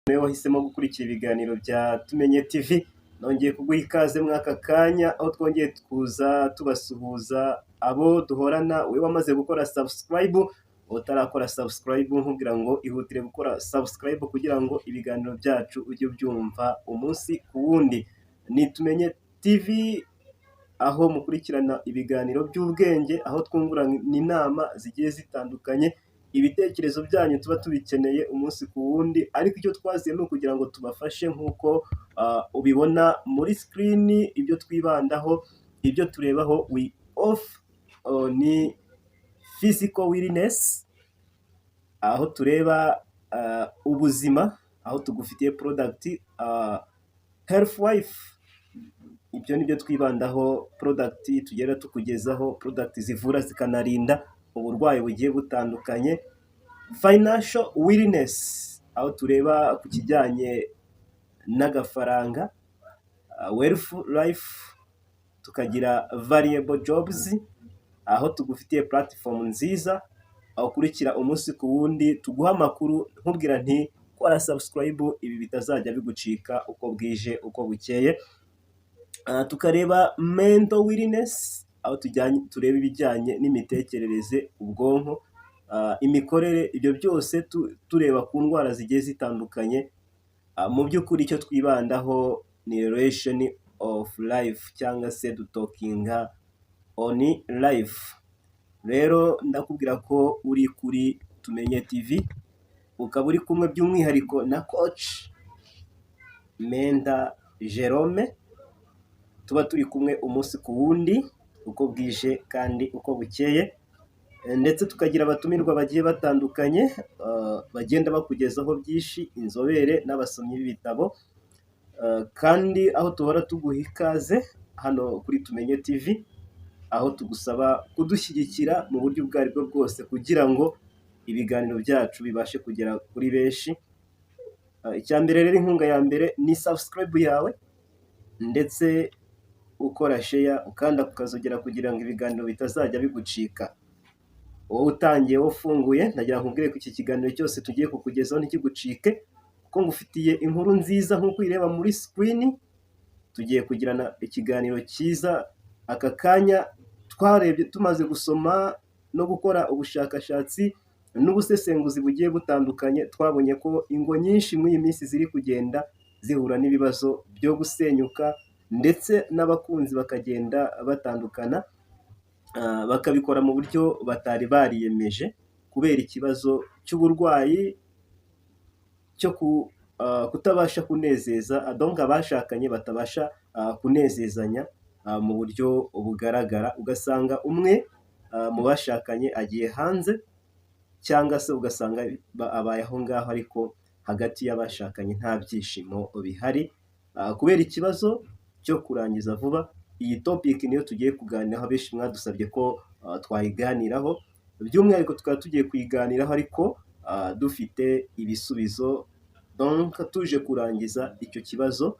Niwe wahisemo gukurikira ibiganiro bya Tumenye TV, nongeye kuguha ikaze muri aka kanya aho twongeye kuza tubasuhuza abo duhorana. We wamaze gukora subscribe, utarakora subscribe, nkubwira ngo ihutire gukora subscribe kugira ngo ibiganiro byacu ujye ubyumva umunsi ku wundi. Ni Tumenye TV, aho mukurikirana ibiganiro by'ubwenge, aho twungurana inama zigiye zitandukanye. Ibitekerezo byanyu tuba tubikeneye umunsi ku wundi, ariko icyo twaziye ni ukugira ngo tubafashe nk'uko ubibona muri screen. Ibyo twibandaho, ibyo turebaho, we off ni physical wellness, aho tureba ubuzima, aho tugufitiye product Health Wife. Ibyo ni byo twibandaho, product tugenda tukugezaho, product zivura zikanarinda uburwayi bugiye butandukanye. Financial wellness, aho tureba ku kijyanye n'agafaranga, wealth life. Tukagira valuable jobs, aho tugufitiye platform nziza aho ukurikira umunsi ku wundi, tuguha amakuru. Nkubwira nti kora subscribe, ibi bitazajya bigucika uko bwije uko bukeye. Tukareba mental wellness, aho tujyanye tureba ibijyanye n'imitekerereze, ubwonko, imikorere, ibyo byose tureba ku ndwara zigiye zitandukanye. Mu by'ukuri icyo twibandaho ni relation of life, cyangwa se dutalkinga on life. Rero ndakubwira ko uri kuri Tumenye TV, ukaba uri kumwe by'umwihariko na coach Menda Jerome. Tuba turi kumwe umunsi ku wundi, uko bwije kandi uko bukeye, ndetse tukagira abatumirwa bagiye batandukanye bagenda bakugezaho byinshi, inzobere n'abasomyi b'ibitabo. Kandi aho duhora tuguha ikaze hano kuri Tumenye TV, aho tugusaba kudushyigikira mu buryo ubwo aribwo bwose kugira ngo ibiganiro byacu bibashe kugera kuri benshi. Icya mbere rero, inkunga ya mbere ni subscribe yawe, ndetse ukora share, ukanda kukazogera kugira ngo ibiganiro bitazajya bigucika. Wowe utangiye, wowe ufunguye, ndagira ngo nkubwire ko iki kiganiro cyose tugiye kukugezaho ntikigucike, kuko ngufitiye inkuru nziza nk'uko uyireba muri screen. Tugiye kugirana ikiganiro cyiza aka kanya. Twarebye, tumaze gusoma no gukora ubushakashatsi n'ubusesenguzi bugiye butandukanye, twabonye ko ingo nyinshi muri iyi minsi ziri kugenda zihura n'ibibazo byo gusenyuka, ndetse n'abakunzi bakagenda batandukana, bakabikora mu buryo batari bariyemeje, kubera ikibazo cy'uburwayi cyo kutabasha kunezeza, donc abashakanye batabasha kunezezanya mu buryo bugaragara, ugasanga umwe mu bashakanye agiye hanze, cyangwa se ugasanga abaye aho ngaho, ariko hagati y'abashakanye nta byishimo bihari kubera ikibazo cyo kurangiza vuba. Iyi topic niyo tugiye kuganiraho. Benshi mwadusabye ko twayiganiraho, by'umwihariko tukaba tugiye kuyiganiraho ariko dufite ibisubizo, donc tuje kurangiza icyo kibazo.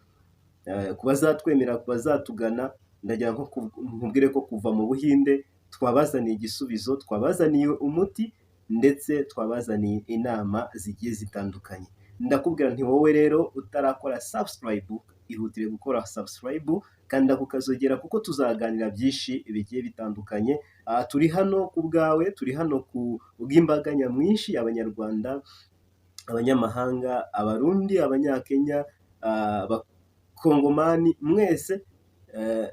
Ku bazatwemera, ku bazatugana, ndagira ngo nkubwire ko kuva mu Buhinde twabazaniye igisubizo, twabazaniye umuti, ndetse twabazaniye inama zigiye zitandukanye. Ndakubwira nti wowe rero utarakora subscribe, ihutire gukora subscribe, kanda kukazogera, kuko tuzaganira byinshi bigiye bitandukanye. Turi hano ku bwawe, turi hano ku bw'imbaga nyamwinshi, Abanyarwanda, abanyamahanga, Abarundi, Abanyakenya, Abakongomani mwese,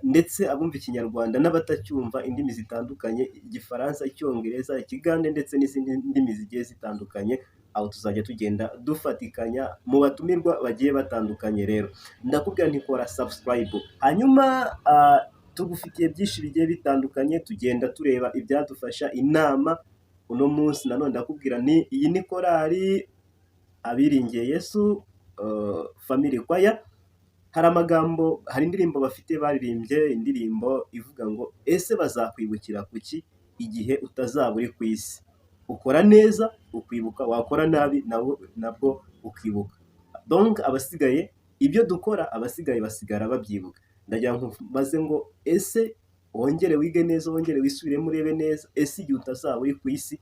ndetse abumva Ikinyarwanda n'abatacyumva, indimi zitandukanye, Igifaransa, Icyongereza, Ikigande ndetse n'izindi ndimi zigiye zitandukanye. Aho tuzajya tugenda dufatikanya mu batumirwa bagiye batandukanye. Rero ndakubwira nti kora subscribe, hanyuma tugufitiye byinshi bigiye bitandukanye, tugenda tureba ibyadufasha, inama. Uno munsi nanone ndakubwira ni iyi ni korali Abiringiye Yesu Family Choir. Hari amagambo, hari indirimbo bafite baririmbye, indirimbo ivuga ngo: "Ese bazakwibukira kuki igihe utazaba uri ku isi?" Ukora neza ukwibuka, wakora nabi nabwo ukibuka. Donc abasigaye, ibyo dukora, abasigaye basigara babyibuka. Ndagira ngo maze ngo ese wongere wige neza, wongere wisubiremo, urebe neza: ese igihe utazaba uri ku isi,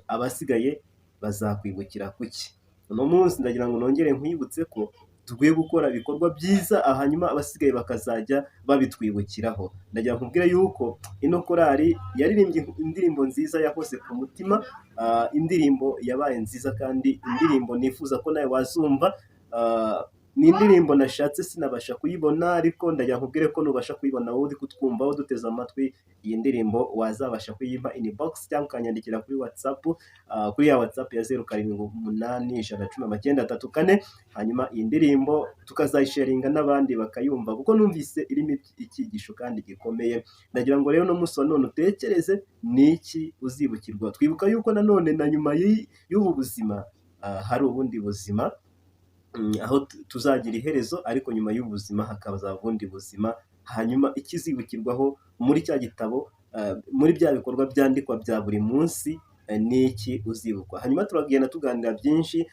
abasigaye bazakwibukira kuki? Uno munsi ndagira ngo nongere nkwibutse ko dukwiye gukora ibikorwa byiza, hanyuma abasigaye bakazajya babitwibukiraho. Ndagira nkubwire yuko ino korali yaririmbye indirimbo nziza yahoze ku mutima, indirimbo yabaye nziza kandi indirimbo nifuza ko nawe wazumva. Ni indirimbo nashatse sinabasha kuyibona, ariko ndagira nkubwire ko nubasha kuyibona wowe uri kutwumva, wowe uduteze amatwi, iyi ndirimbo wazabasha kuyimpa inbox cyangwa ukanyandikira kuri WhatsApp, kuri ya WhatsApp ya 0781109334, hanyuma iyi ndirimbo tukazayisharinga n'abandi bakayumva, kuko numvise irimo icyigisho kandi gikomeye. Ndagira ngo rero uno munsi wa none utekereze ni iki uzibukirwa. Twibuka yuko nanone na nyuma y'ubu buzima hari ubundi buzima, aho tuzagira iherezo, ariko nyuma y'ubuzima hakaza ubundi buzima. Hanyuma ikizibukirwaho muri cya gitabo, muri bya bikorwa byandikwa bya buri munsi, ni iki uzibukwa? Hanyuma turagenda tuganira byinshi,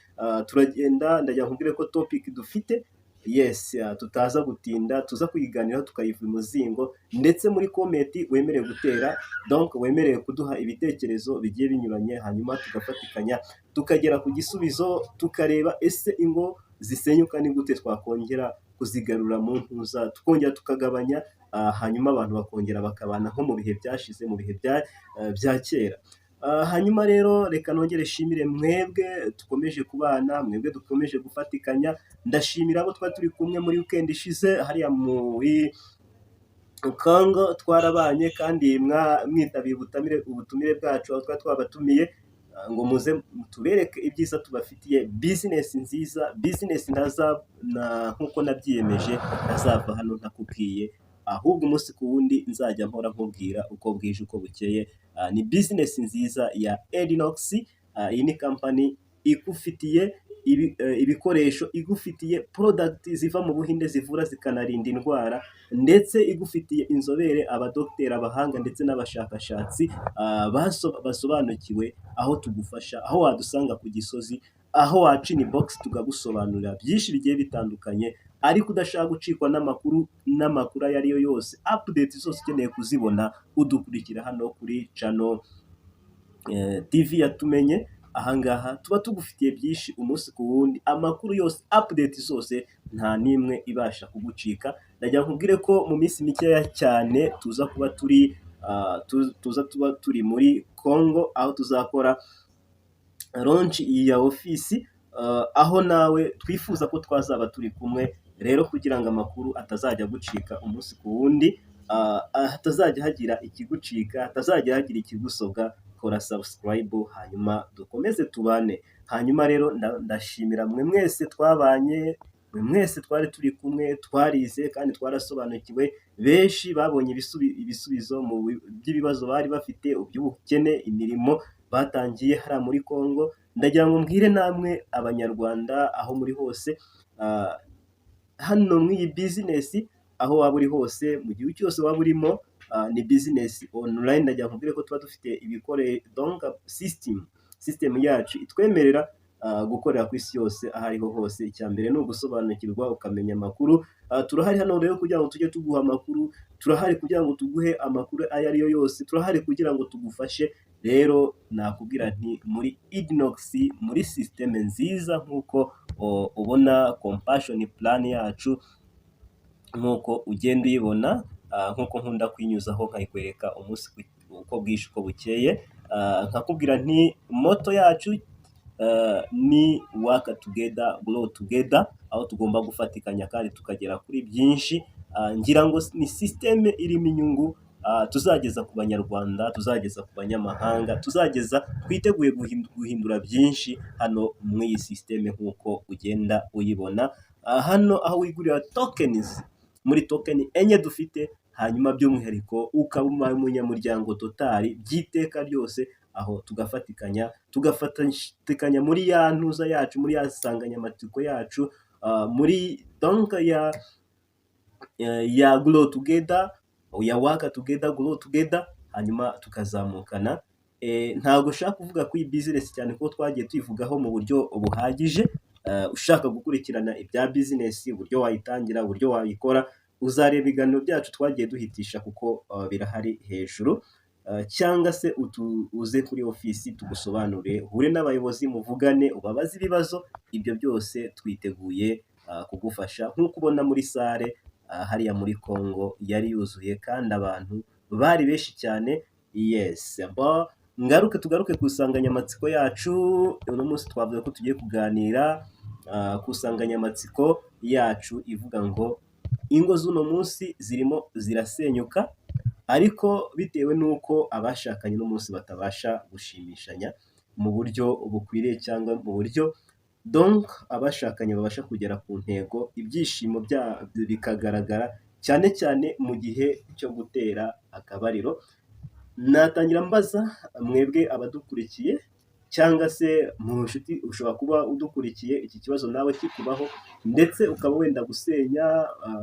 turagenda, ndagira nkubwire ko topic dufite, yes, tutaza gutinda, tuza kuyiganiraho tukayiva imuzingo, ndetse muri comment wemerewe gutera, donc wemerewe kuduha ibitekerezo bigiye binyuranye, hanyuma tugafatikanya tukagera ku gisubizo, tukareba ese ingo zisenyuka ni gute twakongera kuzigarura mu ntuza, tukongera tukagabanya, hanyuma abantu bakongera bakabana nko mu bihe byashize, mu bihe bya kera. Hanyuma rero reka nongere nshimire mwebwe dukomeje kubana, mwebwe dukomeje gufatikanya. Ndashimira abo twari turi kumwe muri weekend ishize hariya muri Congo, twarabanye kandi mwitabiriye ubutumire bwacu aho twari twabatumiye ngo muze tubereke ibyiza tubafitiye, business nziza, business ntaza nk'uko nabyiyemeje ntazava hano ntakubwiye, ahubwo umunsi ku wundi nzajya mpora nkubwira uko bwije uko bukeye. Ni business nziza ya Edinox. Iyi ni company igufitiye ibikoresho, igufitiye product ziva mu Buhinde zivura zikanarinda indwara, ndetse igufitiye inzobere, abadogiteri, abahanga ndetse n'abashakashatsi basobanukiwe aho tugufasha, aho wadusanga ku Gisozi, aho waca inbox tukagusobanurira byinshi bigiye bitandukanye. Ariko udashaka gucikwa n'amakuru ayo ari yo yose, update zose ukeneye kuzibona, udukurikira hano kuri channel TV yatumenye. Ahangaha tuba tugufitiye byinshi umunsi ku wundi, amakuru yose, update zose, nta n'imwe ibasha kugucika. Ndagira nkubwire ko mu minsi mikeya cyane tuza kuba turi tuza tuba turi muri Congo, aho tuzakora launch ya ofisi, aho nawe twifuza ko twazaba turi kumwe. Rero kugira ngo amakuru atazajya agucika umunsi ku wundi, hatazajya hagira ikigucika, hatazajya hagira ikigusobwa, kora subscribe hanyuma dukomeze tubane. Hanyuma rero ndashimira mwe mwese twabanye, mwe mwese twari turi kumwe, twarize kandi twarasobanukiwe. Benshi babonye ibisubizo by'ibibazo bari bafite by'ubukene, imirimo batangiye hariya muri Congo. Ndagira ngo mbwire namwe Abanyarwanda aho muri hose, hano muri iyi business, aho waba uri hose, mu gihugu cyose waba urimo, ni business online. Ndagira ngo nkubwire ko tuba dufite ibikore, donc system yacu itwemerera gukorera ku isi yose aho ariho hose. Icya mbere ni ugusobanukirwa ukamenya amakuru. Turahari hano rero kugira ngo tujye tuguha amakuru, turahari kugira ngo tuguhe amakuru ayo ari yo yose, turahari kugira ngo tugufashe. Rero nakubwira nti muri Idinox, muri system nziza nk'uko ubona compassion plan yacu, nk'uko ugenda uyibona, nk'uko nkunda kuyinyuzaho nkayikwereka umunsi uko bwije uko bukeye, nkakubwira nti motto yacu ni "Work together, grow together", aho tugomba gufatikanya kandi tukagera kuri byinshi. Ngira ngo ni system irimo inyungu tuzageza ku Banyarwanda, tuzageza ku banyamahanga, tuzageza, twiteguye guhindura byinshi hano muri iyi system nk'uko ugenda uyibona hano, aho wigurira tokens muri token enye dufite, hanyuma by'umwihariko ukaba umunyamuryango total by'iteka ryose, aho tugafatikanya muri ya ntuza yacu, muri ya nsanganyamatsiko yacu, muri donc ya grow together, ya work together, grow together, hanyuma tukazamukana. Ntabwo ushaka kuvuga kuri iyi business cyane kuko twagiye tuyivugaho mu buryo buhagije. Ushaka gukurikirana ibya business, uburyo wayitangira, uburyo wayikora, uzareba ibiganiro byacu twagiye duhitisha kuko birahari hejuru. cyangwa se uze kuri ofisi tugusobanurire, uhure n'abayobozi muvugane, ubabaze ibibazo, ibyo byose twiteguye kugufasha nk'uko ubona muri salle hariya muri Congo yari yuzuye kandi abantu bari benshi cyane. Yes, ngaruke tugaruke ku nsanganyamatsiko yacu. Uno munsi twavuga ko tugiye kuganira ku nsanganyamatsiko yacu ivuga ngo ingo z'uno munsi zirimo zirasenyuka, ariko bitewe n'uko abashakanye uno munsi batabasha gushimishanya mu buryo bukwiriye cyangwa mu buryo donc abashakanye babasha kugera ku ntego, ibyishimo byabyo bikagaragara cyane cyane mu gihe cyo gutera akabariro. Natangira mbaza mwebwe abadukurikiye cyangwa se mu nshuti, ushobora kuba udukurikiye iki kibazo nawe kikubaho, ndetse ukaba wenda gusenya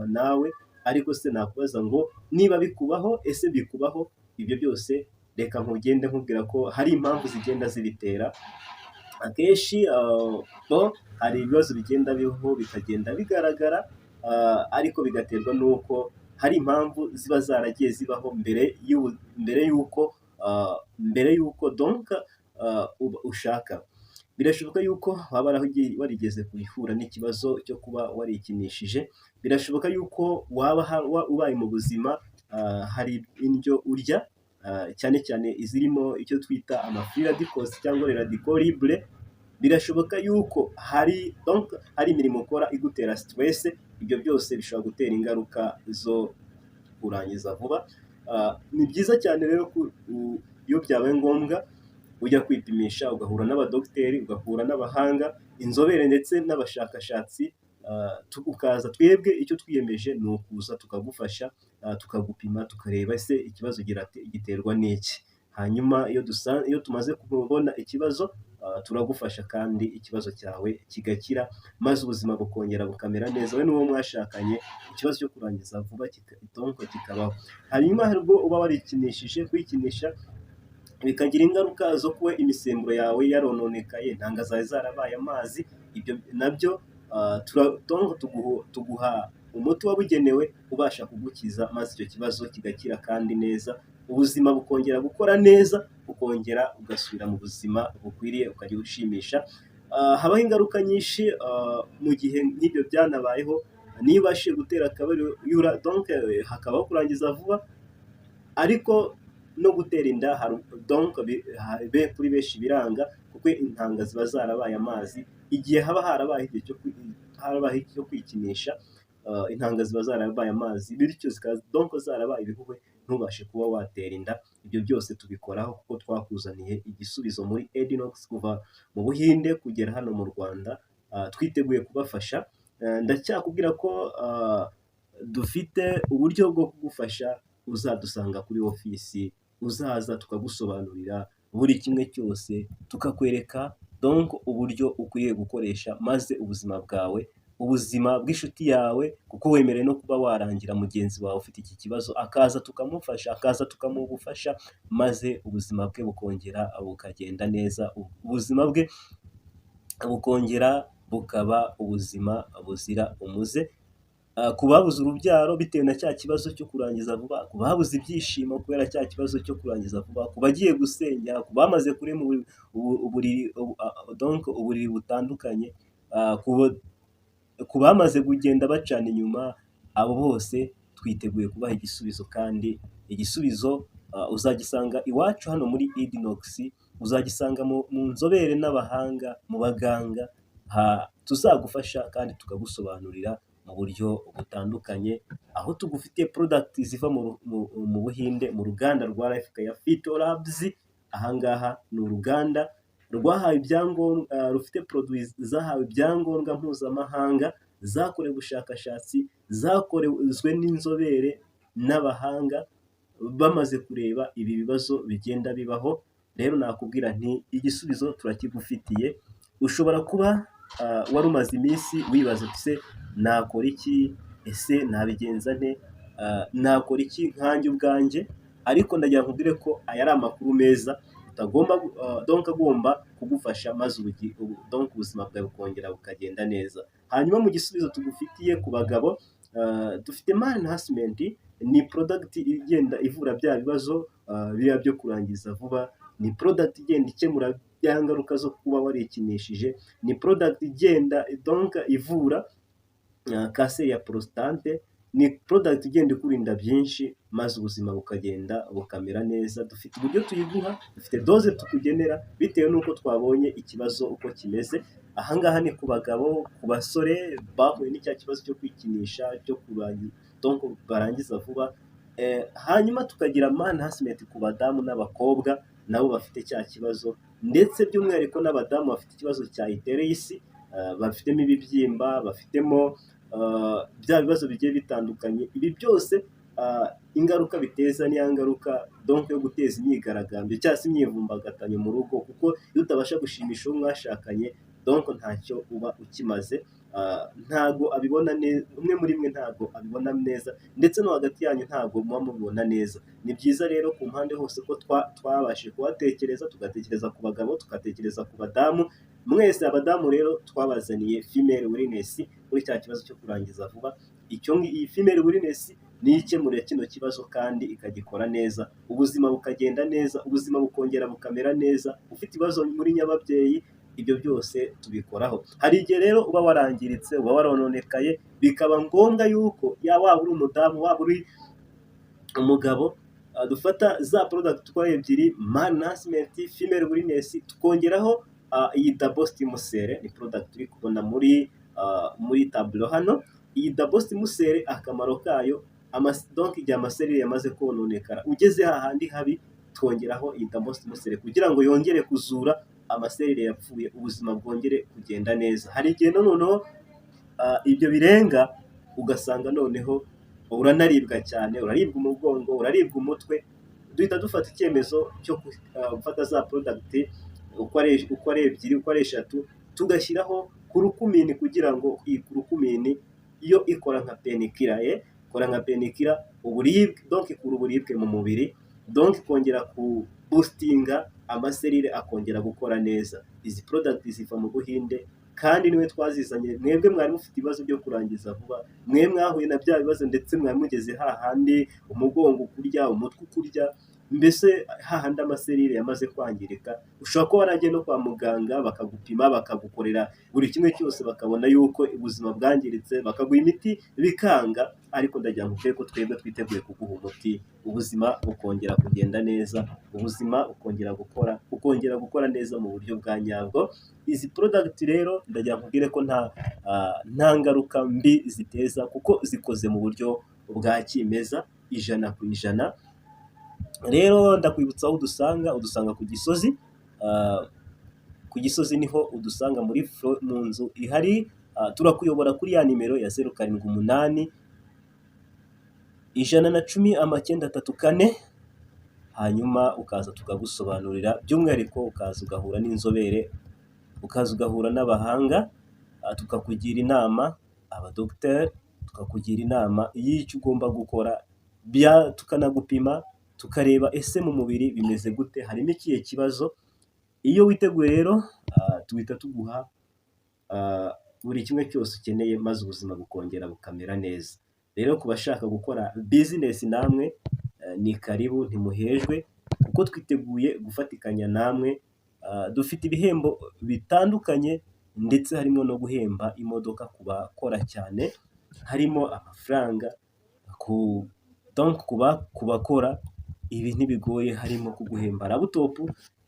nawe, ariko se nakubaza ngo niba bikubaho, ese bikubaho? Ibyo byose reka nkugende nkubwira ko hari impamvu zigenda zibitera. Akenshi hari ibibazo bigenda bibaho bikagenda bigaragara, ariko bigaterwa n'uko hari impamvu ziba zaragiye zibaho mbere y'uko donc ushaka. Birashoboka yuko waba warigeze guhura n'ikibazo cyo kuba warikinishije, birashoboka yuko waba ubaye mu buzima hari indyo urya, cyane cyane izirimo icyo twita ama free radicals cyangwa radical libre. Birashoboka yuko hari donc hari imirimo ukora igutera stress. Ibyo byose bishobora gutera ingaruka zo kurangiza vuba. Ni byiza cyane rero iyo byabaye ngombwa ujya kwipimisha, ugahura n'abadogiteri, ugahura n'abahanga, inzobere ndetse n'abashakashatsi, ukaza. Twebwe icyo twiyemeje ni ukuza tukagufasha, tukagupima, tukareba ese ikibazo giterwa n'iki. Hanyuma iyo tumaze kubona ikibazo, turagufasha kandi ikibazo cyawe kigakira, maze ubuzima bukongera bukamera neza, wowe n'uwo mwashakanye, ikibazo cyo kurangiza vuba donc kikabaho. Hanyuma hari ubwo uba warikinishije, kwikinisha bikagira ingaruka zo kuba imisemburo yawe yarononekaye, intanga zawe zarabaye amazi. Ibyo nabyo donc tuguha umuti wabugenewe ubasha kugukiza, maze icyo kibazo kigakira kandi neza, ubuzima bukongera gukora neza, ukongera ugasubira mu buzima bukwiriye, ukajya ushimisha. Habaho ingaruka nyinshi mu gihe nk'ibyo byanabayeho. Niba ubashije gutera akabariro, donc hakabaho kurangiza vuba, ariko no gutera inda donc kuri benshi biranga, kuko intanga ziba zarabaye amazi. Igihe haba harabaye igihe cyo harabaye cyo kwikinisha, intanga ziba zarabaye amazi, bityo zikaba donc zarabaye ibihuhwe, ntubashe kuba watera inda. Ibyo byose tubikoraho kuko twakuzaniye igisubizo muri Edinox kuva mu Buhinde kugera hano mu Rwanda, twiteguye kubafasha. Ndacyakubwira ko dufite uburyo bwo kugufasha. Uzadusanga kuri ofisi, uzaza tukagusobanurira buri kimwe cyose, tukakwereka donc uburyo ukwiye gukoresha, maze ubuzima bwawe, ubuzima bw'inshuti yawe, kuko wemerewe no kuba warangira mugenzi wawe ufite iki kibazo, akaza tukamufasha, akaza tukamuha ubufasha, maze ubuzima bwe bukongera bukagenda neza, ubuzima bwe bukongera bukaba ubuzima buzira umuze. Ku babuze urubyaro bitewe na cya kibazo cyo kurangiza vuba, ku babuze ibyishimo kubera cya kibazo cyo kurangiza vuba, ku bagiye gusenya, ku bamaze kurema uburiri, donc uburiri butandukanye, ku bamaze kugenda bacana inyuma, abo bose twiteguye kubaha igisubizo, kandi igisubizo uzagisanga iwacu hano muri Edinox, uzagisanga mu nzobere n'abahanga, mu baganga tuzagufasha kandi tukagusobanurira mu buryo butandukanye, aho tugufitiye product ziva mu Buhinde, mu ruganda rwa Life Care Phyto Labs. Aha ngaha ni uruganda rwahawe ibyangombwa, rufite produit zahawe ibyangombwa mpuzamahanga, zakorewe ubushakashatsi, zakozwe n'inzobere n'abahanga bamaze kureba ibi bibazo bigenda bibaho. Rero nakubwira nti igisubizo turakigufitiye. Ushobora kuba wari umaze iminsi wibaza uti: "Se nakora iki? Ese nabigenza nte? Nakora iki nkanjye ubwanjye?" Ariko ndagira ngo nkubwire ko aya ari amakuru meza utagomba, donc agomba kugufasha, maze donc ubuzima bwawe bukongera bukagenda neza. Hanyuma mu gisubizo tugufitiye ku bagabo Dufite male enhancement, ni product igenda ivura bya bibazo biriya byo kurangiza vuba, ni product igenda ikemura bya ngaruka zo kuba warikinishije, ni product igenda donc ivura kanseri ya prostate, ni product igenda ikurinda byinshi maze ubuzima bukagenda bukamera neza. Dufite uburyo tuyiguha, dufite dose tukugenera bitewe n'uko twabonye ikibazo uko kimeze. Aha ngaha ni ku bagabo, ku basore bahuye n'icya kibazo cyo kwikinisha, cyo donc barangiza vuba. Hanyuma tukagira male enhancement ku badamu n'abakobwa nabo bafite cya kibazo, ndetse by'umwihariko n'abadamu bafite ikibazo cya uterus, bafitemo ibibyimba, bafitemo bya bibazo bigiye bitandukanye. Ibi byose ingaruka biteza ni ya ngaruka donc yo guteza imyigaragambyo cyangwa se imyivumbagatanyo mu rugo, kuko iyo utabasha gushimisha uwo mwashakanye, donc ntacyo uba ukimaze, ntago abibona neza, umwe muri mwe ntago abibona neza, ndetse no hagati yanyu ntago muba mubibona neza. Ni byiza rero ku mpande hose ko twabashije kuhatekereza, tugatekereza ku bagabo, tugatekereza ku badamu mwese. Abadamu rero twabazaniye female wellness kuri cya kibazo cyo kurangiza vuba. Icyo iyi female wellness niyo ikemura kino kibazo kandi ikagikora neza, ubuzima bukagenda neza, ubuzima bukongera bukamera neza. Ufite ibibazo muri nyababyeyi, ibyo byose tubikoraho. Hari igihe rero uba warangiritse, uba warononekaye, bikaba ngombwa yuko waba uri umudamu, waba uri umugabo, dufata za product uko ari ebyiri, male enhancement, female wellness, tukongeraho iyi double stem cell. Ni product turi kubona muri tableau hano. Iyi double stem cell, akamaro kayo, donc igihe amaserire yamaze kononekara, ugeze hahandi habi, twongeraho iyi double stem cell kugira ngo yongere kuzura amaserire yapfuye, ubuzima bwongere kugenda neza. Hari igihe noneho ibyo birenga, ugasanga noneho uranaribwa cyane, uraribwa umugongo, uraribwa umutwe. Duhita dufata icyemezo cyo gufata za product uko ari ebyiri, uko ari eshatu, tugashyiraho curcumin, kugira ngo iyi curcumin yo ikora nka painkiller, ikora nka painkiller uburibwe, donc ikura uburibwe mu mubiri, donc ikongera ku boostinga amaserire, akongera gukora neza. Izi product ziva mu Buhinde kandi niwe twazizanye. Mwebwe mwari mufite ibibazo byo kurangiza vuba, mwe mwahuye na bya bibazo, ndetse mwari mugeze hahandi umugongo ukurya, umutwe ukurya, mbese hahandi amaserire yamaze kwangirika. Ushobora kuba waragiye no kwa muganga, bakagupima, bakagukorera buri kimwe cyose, bakabona yuko ubuzima bwangiritse, bakaguha imiti bikanga. Ariko ndagira ngo nkubwire ko twebwe twiteguye kuguha umuti, ubuzima bukongera kugenda neza, ubuzima bukongera gukora, ukongera gukora neza mu buryo bwa nyabwo. Izi product rero ndagira ngo nkubwire ko nta ngaruka mbi ziteza, kuko zikoze mu buryo bwa kimeza 100%. Rero ndakwibutsa aho udusanga. Udusanga ku Gisozi, ku Gisozi niho udusanga muri mu nzu ihari. Turakuyobora kuri ya nimero ya 078 110 934, hanyuma ukaza tukagusobanurira, by'umwihariko ukaza ugahura n'inzobere, ukaza ugahura n'abahanga, tukakugira inama, abadogiteri, tukakugira inama y'icyo ugomba gukora, tukanagupima, tukareba ese mu mubiri bimeze gute, harimo ikihe kibazo. Iyo witeguye rero, duhita tuguha buri kimwe cyose ukeneye, maze ubuzima bukongera bukamera neza. Rero ku bashaka gukora business namwe ni karibu, ntimuhejwe, kuko twiteguye gufatikanya namwe. Dufite ibihembo bitandukanye, ndetse harimo no guhemba imodoka ku bakora cyane, harimo amafaranga ku donc ku bakora ibi ntibigoye, harimo kuguhemba laptop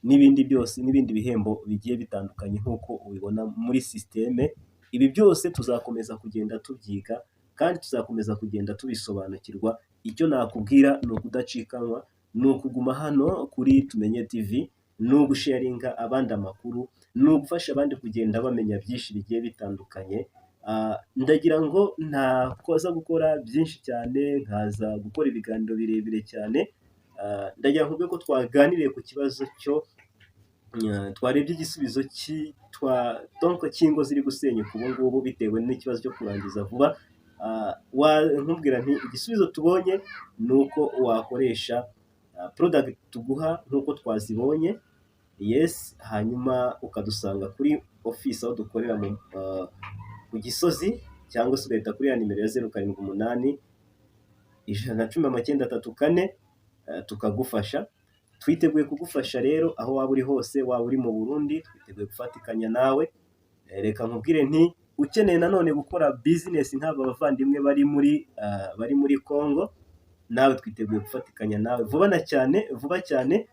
n'ibindi byose, n'ibindi bihembo bigiye bitandukanye nk'uko ubibona muri système. Ibi byose tuzakomeza kugenda tubyiga kandi tuzakomeza kugenda tubisobanukirwa. Icyo nakubwira ni ukudacikanwa, ni ukuguma hano kuri Tumenye TV, ni ugusharinga abandi amakuru, ni ugufasha abandi kugenda bamenya byinshi bigiye bitandukanye. Ndagira ngo ntakoza gukora byinshi cyane, nkaza gukora ibiganiro birebire cyane. Ndagira ngo nkubwire ko twaganiriye ku kibazo cyo twarebye igisubizo donc cy'ingo ziri gusenyuka ubu ngubu bitewe n'ikibazo cyo kurangiza vuba. Nkubwira nti igisubizo tubonye ni uko wakoresha product tuguha nk'uko twazibonye, yes, hanyuma ukadusanga kuri office aho dukorera ku Gisozi. cyangwa se ugahita kuri ya nimero ya 0781109334, tukagufasha. Twiteguye kugufasha rero aho waba uri hose, waba uri mu Burundi, twiteguye gufatikanya nawe. Reka nkubwire nti ukeneye nanone gukora business nk'aba bavandimwe bari muri Congo, nawe twiteguye gufatikanya nawe vuba na cyane, vuba cyane.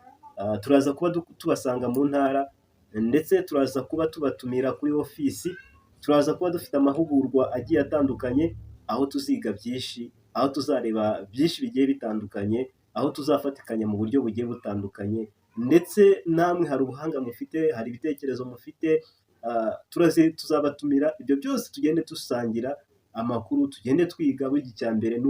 Turaza kuba tubasanga mu ntara, ndetse turaza kuba tubatumira kuri ofisi. Turaza kuba dufite amahugurwa agiye atandukanye, aho tuziga byinshi, aho tuzareba byinshi bigiye bitandukanye, aho tuzafatikanya mu buryo bugiye butandukanye. Ndetse namwe hari ubuhanga mufite, hari ibitekerezo mufite, tuzabatumira ibyo byose, tugende dusangira amakuru, tugende twiga. Burya icya mbere ni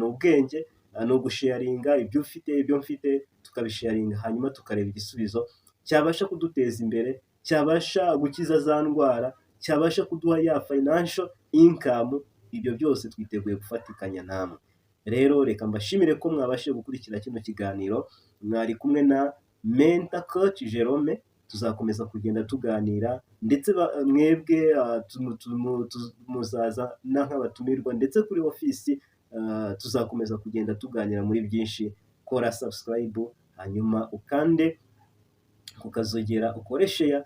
ubwenge, ni ugusharinga ibyo ufite, ibyo mfite tukabisharinga, hanyuma tukareba igisubizo cyabasha kuduteza imbere, cyabasha gukiza za ndwara, cyabasha kuduha ya financial income. Ibyo byose twiteguye gufatikanya namwe. Rero reka mbashimire ko mwabashije gukurikira kino kiganiro. Mwari kumwe na Mentor Coach Jerome. Tuzakomeza kugenda tuganira, ndetse mwebwe muzaza nk'abatumirwa, ndetse kuri ofisi tuzakomeza kugenda tuganira muri byinshi. Kora subscribe, hanyuma ukande kukazogera, ukore share.